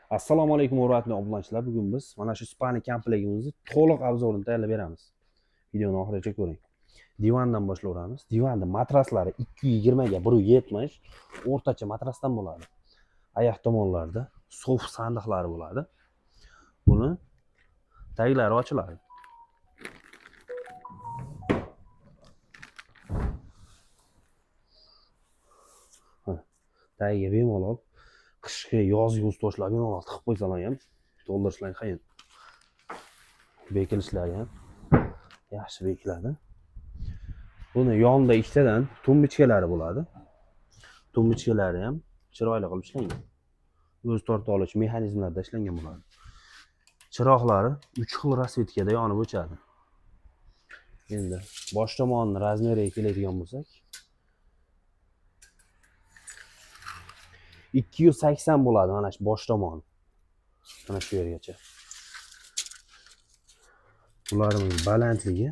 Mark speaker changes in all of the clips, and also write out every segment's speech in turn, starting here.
Speaker 1: Assalomu alaykum hurmatli obunachilar. Bugun biz mana shu spani komplektimizni to'liq обзор ini tayyorlab beramiz. Videoni oxirigacha ko'ring. Divandan boshlayveramiz. Divanni matraslari 220 ga 170 o'rtacha matrasdan bo'ladi. Oyoq tomonlarida sof sandiqlari bo'ladi. Buni taglari ochiladi. Ha, tagiga bemalol qishki, yozgi ustoshlar bemalol tiqib qo'ysalar ham to'ldirishlar qiyin. Bekilishlari ham yaxshi bekiladi. Buni yonida ikkitadan tumbichkalari bo'ladi. Tumbichkalari ham chiroyli qilib ishlangan. O'zi torta oluvchi mexanizmlarda ishlangan bo'ladi. Chiroqlari 3 xil расцветка da yonib o'chadi. Endi bosh tomonini razmeriga keladigan bo'lsak, 280 bo'ladi mana shu bosh tomoni. Mana shu yergacha. Bularning balandligi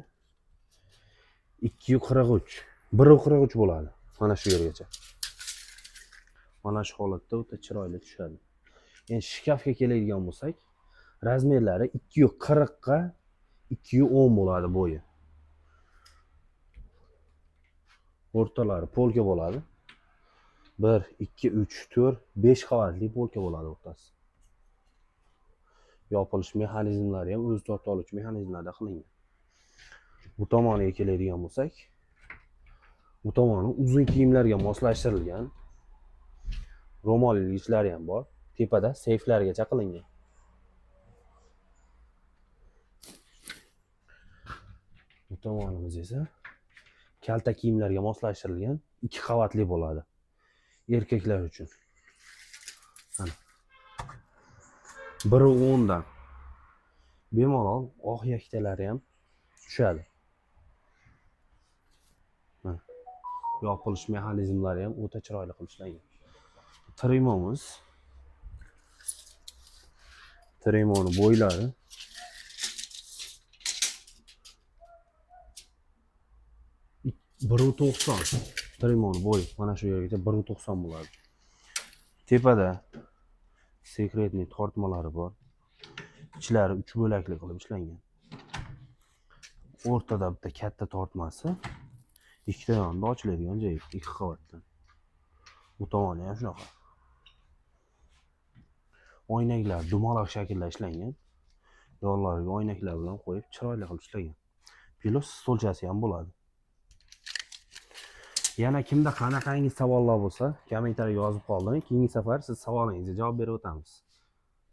Speaker 1: 243, 1.43 bo'ladi mana shu yergacha. Mana shu holatda o'ta chiroyli tushadi. Endi shkafga keladigan bo'lsak, razmerlari 240 ga 210 bo'ladi bo'yi. O'rtalari polka bo'ladi. 1, 2, 3, 4, 5 qavatli polka bo'ladi o'rtasi. Yopilish mexanizmlari ham o'zi torta oluvchi mexanizmlarda qilingan. Bu tomoniga keladigan bo'lsak, bu tomoni uzun kiyimlarga moslashtirilgan. Ro'mol ilgichlari ham bor. Tepada seyflargacha qilingan. Bu tomonimiz esa kalta kiyimlarga moslashtirilgan 2 qavatli bo'ladi. Erkaklar uchun. Mana. 1.10dan. Bemalol oq yaktalari ham tushadi. Mana. Yopilish mexanizmlari ham o'ta chiroyli qilib ishlangan. Trimomiz. Trimoni bo'ylari 1.90. Trimoni bo'yi mana shu yergacha 1.90 bo'ladi. Tepada sekretniy tortmalari bor. Ichlari 3 bo'lakli qilib ishlangan. O'rtada bitta katta tortmasi, ikkita yonida ochiladigan joyi, 2 qavatdan. Bu tomoni ham shunaqa. Oynaklar dumaloq shaklda ishlangan. Yonlariga oynaklar bilan qo'yib chiroyli qilib ishlangan. Plus stolchasi ham bo'ladi. Yana kimda qanaqangi savollar bo'lsa, kommentariy yozib qoldiring. Keyingi safar siz savolingizga javob berib o'tamiz.